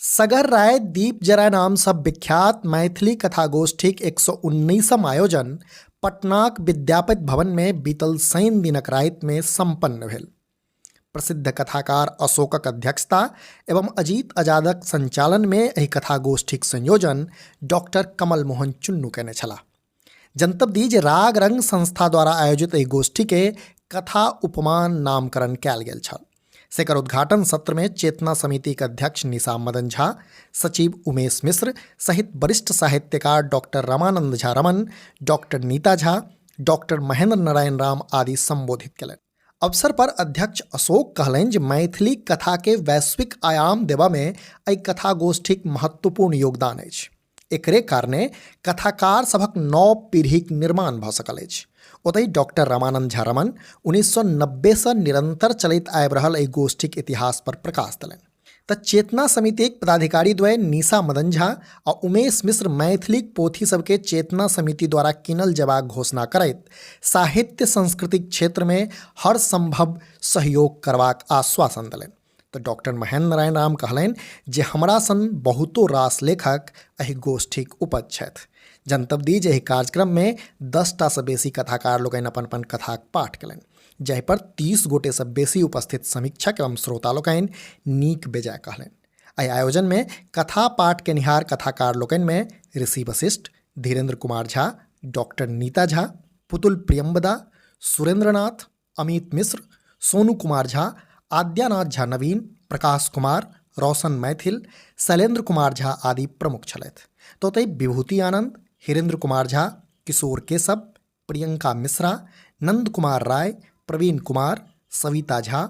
सगर राय दीप जरा नामसँ विख्यात मैथिली कथा गोष्ठीक 119म आयोजन पटनाक विद्यापति भवनमे बीतल शनि दिनक रातिमे सम्पन्न भेल। प्रसिद्ध कथाकार अशोकक अध्यक्षता एवं अजीत आजादक संचालनमे एहि कथा गोष्ठीक संयोजन डॉक्टर कमल मोहन चुन्नू कयने छलाह। जनतब दी जे राग रंग संस्था द्वारा आयोजित एहि गोष्ठी के कथा उपमान नामकरण कयल गेल छल। सेकर उद्घाटन सत्र में चेतना समिति के अध्यक्ष निशा मदन झा, सचिव उमेश मिश्र सहित वरिष्ठ साहित्यकार doctor Ramanand Jha Raman, doctor Neeta Jha, doctor Mahendra Narayan Ram आदि संबोधित कयलनि। अवसर पर अध्यक्ष अशोक कहलनि जे मैथिली कथा के वैश्विक आयाम देबा में एहि कथा गोष्ठीक महत्वपूर्ण योगदान अछि। एकरे कारणे कथाकार सभक नव पीढ़ीक निर्माण भऽ सकल अछि। ओतहि डॉक्टर रमानंद झा रमन 1990 सँ निरंतर चलैत आबि रहल एहि गोष्ठीक इतिहास पर प्रकाश देलनि। तऽ चेतना समितिक पदाधिकारी द्वय निशा मदन झा आ उमेश मिश्र मैथिलीक पोथी सबके चेतना समिति द्वारा कीनल जेबाक घोषणा करैत साहित्य संस्कृतिक क्षेत्रमे हर संभव सहयोग करबाक आश्वासन देलनि। तऽ डॉक्टर महेंद्र नारायण राम कहलनि जे हमरा सन बहुतो रास लेखक एहि गोष्ठीक उपज छथि। जनतब दी जे एहि कार्यक्रममे 10टा सँ बेसी कथाकार लोकनि अपन अपन कथाक पाठ कयलनि, जाहि पर 30 गोटेसँ बेसी उपस्थित समीक्षक एवं श्रोता लोकनि नीक बेजाय कहलनि। एहि आयोजनमे कथा पाठ केनिहार कथाकार लोकनिमे ऋषि वशिष्ठ, धीरेन्द्र कुमार झा, डॉक्टर नीता झा, पुतुल प्रियंवदा, सुरेंद्रनाथ, अमित मिश्र, सोनू कुमार झा, आद्यानाथ झा नवीन, प्रकाश कुमार, रोशन मैथिल, शैलेंद्र कुमार झा आदि प्रमुख छलथि। तऽ ओतहि विभूति आनंद, हिरेंद्र कुमार झा, किशोर केशव, प्रियंका मिश्रा, नंद कुमार राय, प्रवीण कुमार, सविता झा,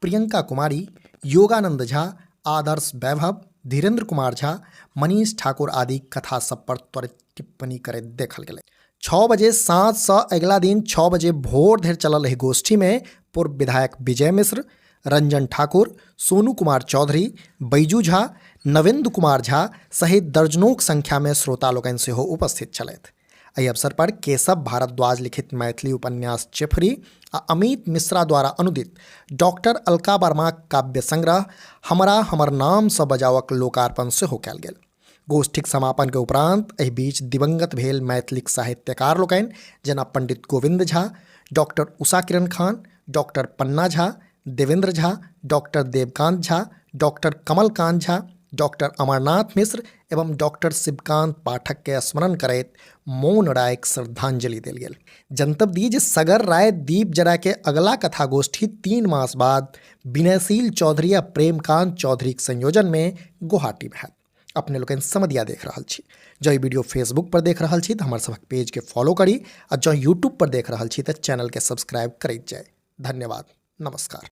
प्रियंका कुमारी, योगानंद झा, आदर्श वैभव, धीरेन्द्र कुमार झा, मनीष ठाकुर आदि कथा सब पर त्वरित टिप्पणी करैत देखल गेलै। 6 बजे साँझसँ अगिला दिन 6 बजे भोर धरि चलल एहि गोष्ठीमे पूर्व विधायक विजय मिश्र, रंजन ठाकुर, सोनू कुमार चौधरी, बैजू झा, नवेंदु कुमार झा सहित दर्जनोक संख्यामे श्रोता लोकनि सेहो उपस्थित छलथि। एहि अवसर पर केशव भारद्वाज लिखित मैथिली उपन्यास चेफरी आ अमित मिश्रा द्वारा अनुदित डॉक्टर अलका वर्माक काव्य संग्रह हमरा हमर नामसँ बजाओक लोकार्पण सेहो कयल गेल। गोष्ठीक समापन के उपरांत एहि बीच दिवंगत भेल मैथिलीक साहित्यकार लोकनि जेना Pandit Govind Jha, doctor Usha Kiran Khan, doctor Panna Jha, Devendra Jha, doctor Devkant Jha, doctor Kamalkant Jha, doctor Amarnath Mishra एवं डॉक्टर शिवकांत पाठक के स्मरण करैत मौन रायक श्रद्धांजलि देल गेल। जनतब दी जे सगर राय दीप जरा के अगला कथा गोष्ठी 3 मास बाद विनयशील चौधरी आ प्रेमकांत चौधरीक संयोजन में गुवाहाटी में हैत। अपने लोकनि समदिया देख रहल छी। जँ ई वीडियो फेसबुक पर देख रहल छी तऽ हमर सभक पेज के फॉलो करी आ जँ यूट्यूब पर देख रहल छी तऽ चैनल के सब्सक्राइब करैत जाय। धन्यवाद। नमस्कार।